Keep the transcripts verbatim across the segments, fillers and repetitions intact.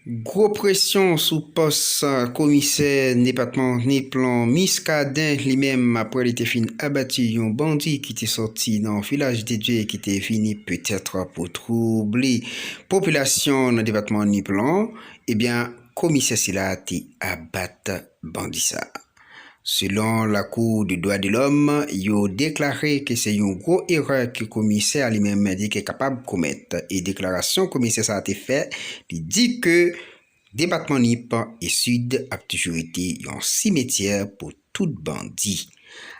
Gwo presyon sou pòs komisè depatman Nip lan, Muscadin, li menm, apre li te fin abati yon bandi ki te sòti nan Vilaj de Dye, ki te vini petèt pou twouble popilasyon nan depatman Nip lan. Ebyen, komisè sila te abat bandi sa. Selon Lakou de Dwa de Lòm, yo deklare ke se yon gwo erè ke komisè a li menm li te kapab komèt. E deklarasyon komisè sa a te fè, li di ke depatman Nip e Sid ap toujou rete yon simetyè pou tout bandi.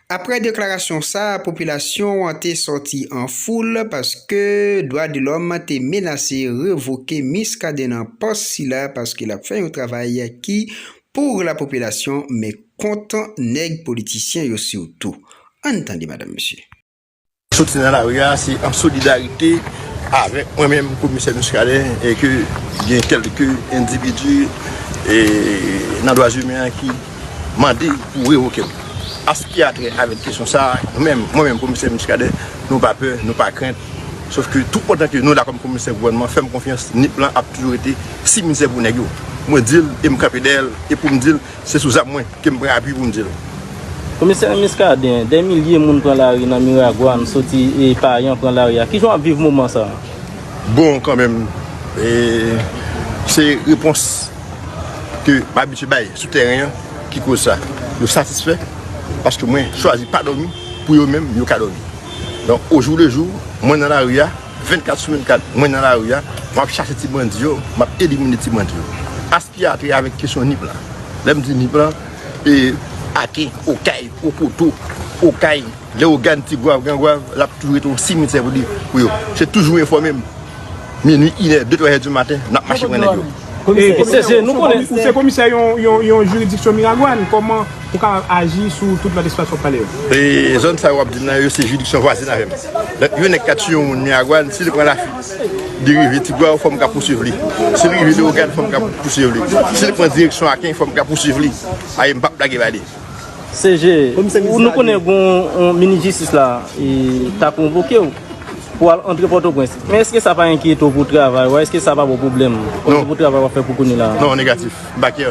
Apre deklarasyon sa a, popilasyon an te sòti an foul paske Dwa de Lòm te menase revoke Muscadin nan pòs sila paske l ap fè yon travay ki pou la popilasyon, men kont nèg politisyen yo sitou. Ann tande, madanm, mesye. Soti nan lari a, se an solidarite avèk mwen menm, komisè Muscadin, e ke gen kèlke endividi, e, nan dwa imen an ki mande pou revoke m. Aspirate avèk kesyon sa a, nou menm, mwen menm, komisè Muscadin, nou pa pè, nou pa krent. Sòf ke tout pandan ke nou la kòm komisè gouvènman, fè m konfyans, Nip lan ap toujou rete simetyè pou nèg yo. Mwen di l, e m kanpe dèyè l, e pou m di l, se sou zam mwen ke m pran apui pou m di l. Komisè Muscadin, dè milye moun pran lari nan Miragwàn, soti e Payan pran lari a. Kijan w ap viv moman sa a? Bon, kanmenm, e, se repons ke m abitye bay sou tèren an ki koz sa. Yo satisfè paske mwen chwazi pa dòmi pou yo menm, yo ka dòmi. Donk, o jou le jou, mwen nan lari a, vennkat sou vennkat, mwen nan lari a, m ap chache ti bandi yo, m ap elimine ti bandi yo. Aspirate avèk kesyon Nip lan. Lè m di Nip lan, e, Aken, Okay, Okoto, Okay, Leyogàn, Tigwav, Grangwav, l ap toujou rete yon simetyè pou li, pou yo. Se toujou enfòme m. Minui, inè, de, twa è di maten, n ap mache pran nèg yo. E, CG, nou konnen. Ou se komisè yon, yon, yon jiridiksyon Miragwàn, kòman ou kapab aji sou tout lòt espas w ap pale yo? E zòn sa yo w ap di m nan yo, se jiridiksyon vwazen avè m. Donk, yon nèg ka tiye yon moun Miragwàn, si li pran Lafit, li rive Tigwav, fò m ka pousuiv li. Si li rive Leyogàn, fò m ka pousuiv li. Si li pran direksyon Aken, fò m ka pousuiv li. Aye, m p ap lage ba li. CG, nou konnen gon, yon minis jistis la, e, ta konvoke w pou al antre Pòtoprens. Men èske sa pa enkyete w pou travay ou a? Èske sa pa ba w pwoblèm pou travay w ap fè pou kounye la? Non, negatif. M pa kè.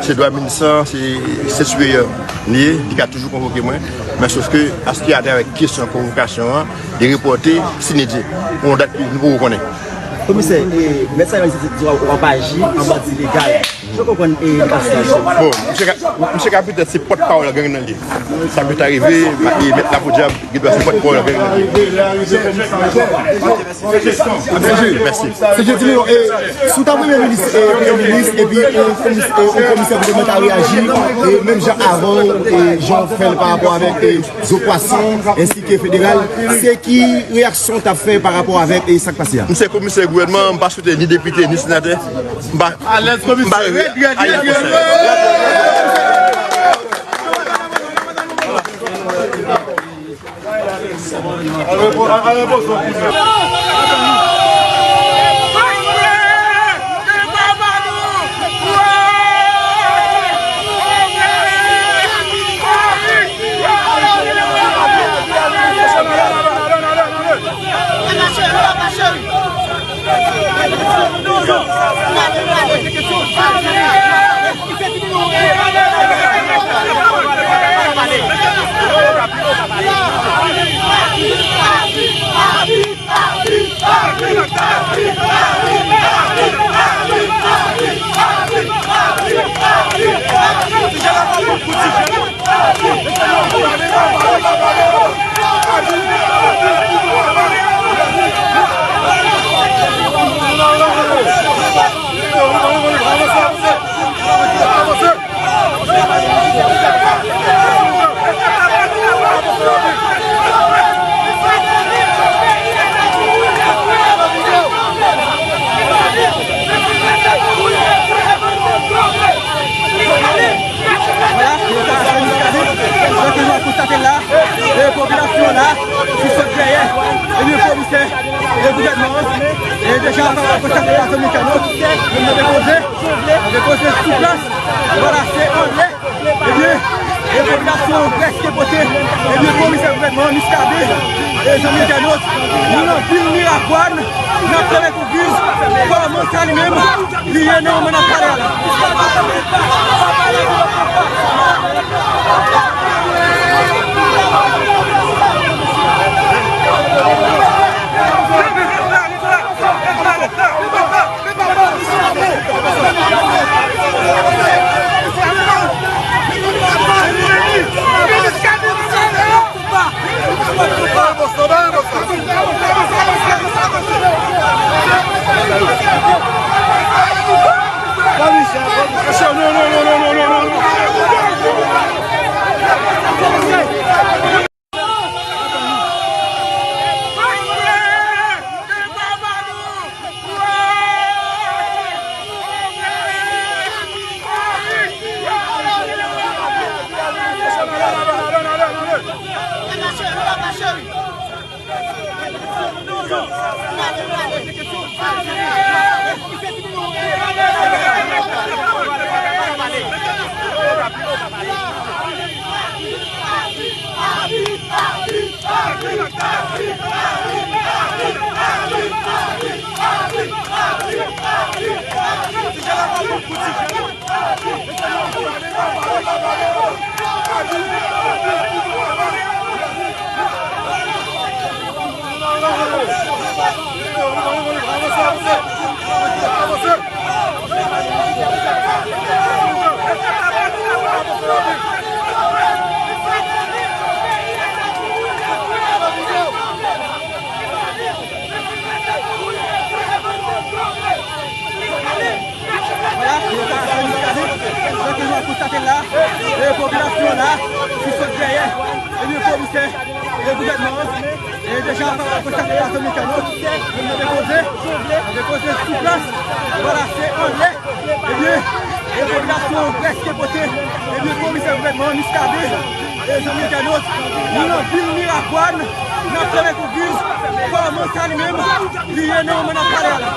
Se dwa minis lan, se, se siperyè li ye, li ka toujou konvoke mwen. Men sòf ke, askè atravè kesyon konvokasyon an, li repòte sine die pou yon dat ke nou poko konnen. Komisè, e, mèt sa yo di w ap aji an bandi legal. Jan w konprann, e, li pa sitiyasyon. Bon, misye ka, misye ka petèt se pòtpawòl gang nan li ye. Sa petèt rive, e, mèt Lapodyab, gen dwa se pòtpawòl gang nan li ye. Mèsi. Se Jean Timilio, e, si w ta premye minis, e, premye minis, epi, e, komis-, e, yon komisè gouvènman ta reyaji, e, menm jan avan w, e, jan w fè l pa rapò avèk, e, zo pwason, ensi ke federal, se ki reyaksyon w t ap fè pa rapò avèk, e, sa k pase a? M se komisè gouvènman, m pa swete ni depite, ni senatè. M pa, m pa rele alèz konsa. Vwala, se sa, se Miskaden. Jan ke nou ap konstate la, e popilasyon an la, ki sot dèyè, ebyen, komisè, e gouvènman an, e deja, sa w ap konstate la, se Mikano, nou depoze, nou depoze sou plas, vwala, se anlè, ebyen, e Popilasyon an prèske pote, ebyen, komisè gouvènman an, Muscadin, e zanmi entènot, nou nan vil Miragwàn, n ap fè rekouvri kòman sa li menm, li ye nan moman n ap pale a la. Vwala, nou ka fè Muscadin, jan ke nou konstate la, e popilasyon la, ki sot dèyè, ebyen, komisè, e gouvènman an, e deja, konstate la, se nou ka nou, nou depoze, nou depoze sou plas, vwala, se anlè, ebyen, e popilasyon an prèske pote, ebyen, komisè gouvènman an, Muscadin, e zanmi entènot, nou nan vil Miragwàn, n ap fè rekouvri kòman sa li menm, li ye nan moman n ap pale a la.